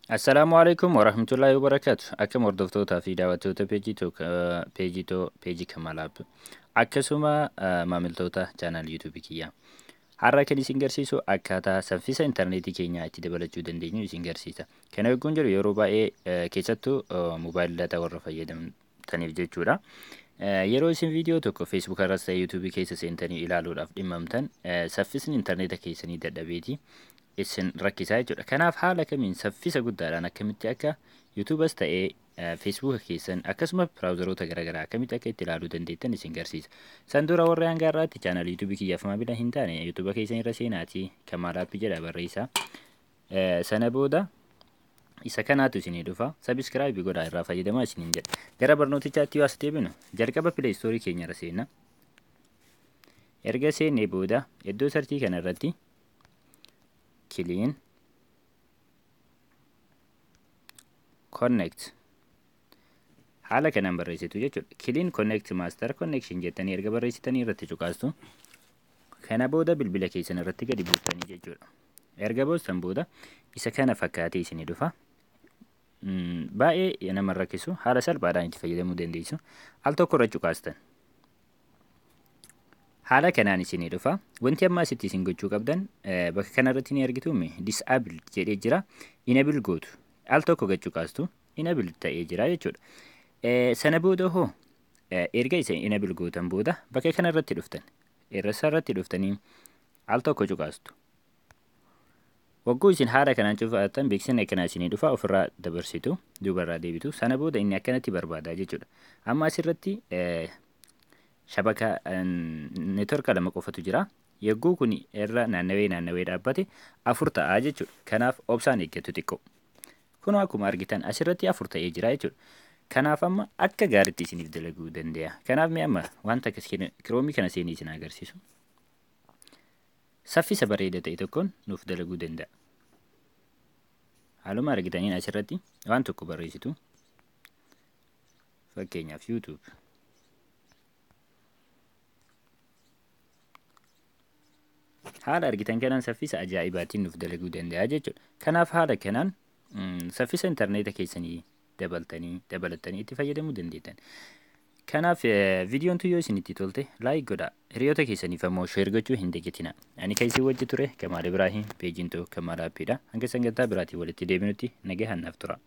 Assalaamu alaikum warahmatullahi wabarakatuh. Akkam hordoftootaa fi daawwattoota peejii peejii too peejii Kamaal App, akkasuma maamiltoota chaanaal YouTube kiyyaa. Har'a kan isin garsiisu akkaataa saffisa intarneetii keenyaa itti dabalachuu dandeenyu isin garsiisa. Kana yogguun jedhu yeroo baay'ee keessattuu mobile data warra fayyadamtaniif jechuudha. Yeroo isin viidiyoo tokko Facebook irras ta'e YouTube keessa seentanii ilaaluudhaaf dhimmamtan, saffisni intarneeta keessanii dadhabeeti isin rakkisaa jechuudha. Kanaaf haala kamiin saffisa guddaadhaan akkamitti akka YouTubeas ta'ee Facebook keessan akkasuma browseroota garaagaraa akkamitti akka itti ilaaluu dandeettan isin garsiisa. San dura warri hanga har'aatti chaanaal YouTube kiyyaaf maamila hin taane, YouTube keessan irra seenaatii Kamaal App jedha barreessaa. Sana booda isa kanaatu isinii dhufa. Subscribe godhaa, irraa fayyadamaa isiniin jedha. Gara barnootichaatti yoo as deebinu, jalqaba Play Store keenya irra seenna. Erga seennee booda iddoo searchii kana irratti Clean Connect haala kanaan barreessitu jechuudha. Clean Connect Master Connection jettanii erga barreessitanii irratti cuqaastu. Kana booda bilbila keessan irratti gadi buustanii jechuudha. Erga buustan booda isa kana fakkaatee isinii dhufa. Baay'ee nama rakkisu, haala salphaadhaan itti fayyadamuu dandeessu. Al tokko irra cuqaastan. Haala kanaan isinii dhufa. Wanti amma asitti isin gochuu qabdan, bakka kanarratti ni argitu, disable jedhee jira. Enable gootu. Al tokko gad cuqaastu, enable ta'ee jira jechuudha. Sana booda hoo, erga isa enable gootan booda bakka kanarratti dhuftan. Irra irratti dhuftanii al tokko cuqaastu. Wagguu isin haala kanaan cufaatan beeksisni akkanaa isinii dhufa, ofirraa dabarsitu, duubarraa deebitu. Sana booda inni akkanatti barbaada jechuudha. Amma asirratti shabaka networka lama qofatu jira. Yogguu kun irra naannawee naannawee dhaabbate afur ta'aa jechuudha. Kanaaf obsaan eeggatu xiqqoo. Kunoo akkuma argitan asirratti afur ta'ee jira jechuudha. Kanaaf amma akka gaariitti isiniif dalaguu danda'a. Kanaaf mee amma wanta Chrome kana seenii isin agarsiisu. Saffisa bareeda ta'e tokkoon nuuf dalaguu danda'a. Haaluma argitaniin asirratti waan tokko barreessitu. Fakkeenyaaf YouTube. Haala argitan kanaan saffisa ajaa'ibaatiin nuuf dalaguu danda'a jechuudha. Kanaaf haala kanaan saffisa intarneeta keessanii dabaltanii dabalattanii itti fayyadamuu dandeettan. Kanaaf viidiyoon tun yoo isinitti tolte like godhaa. Hiriyoota keessaniif ammoo share gochuu hin dagatina. Ani kan isin wajji ture Kamaal Ibraahim, peejiin too Kamaal Appiidha. Hanga sagantaa biraatiin walitti deebinutti nagahaan naaf tura.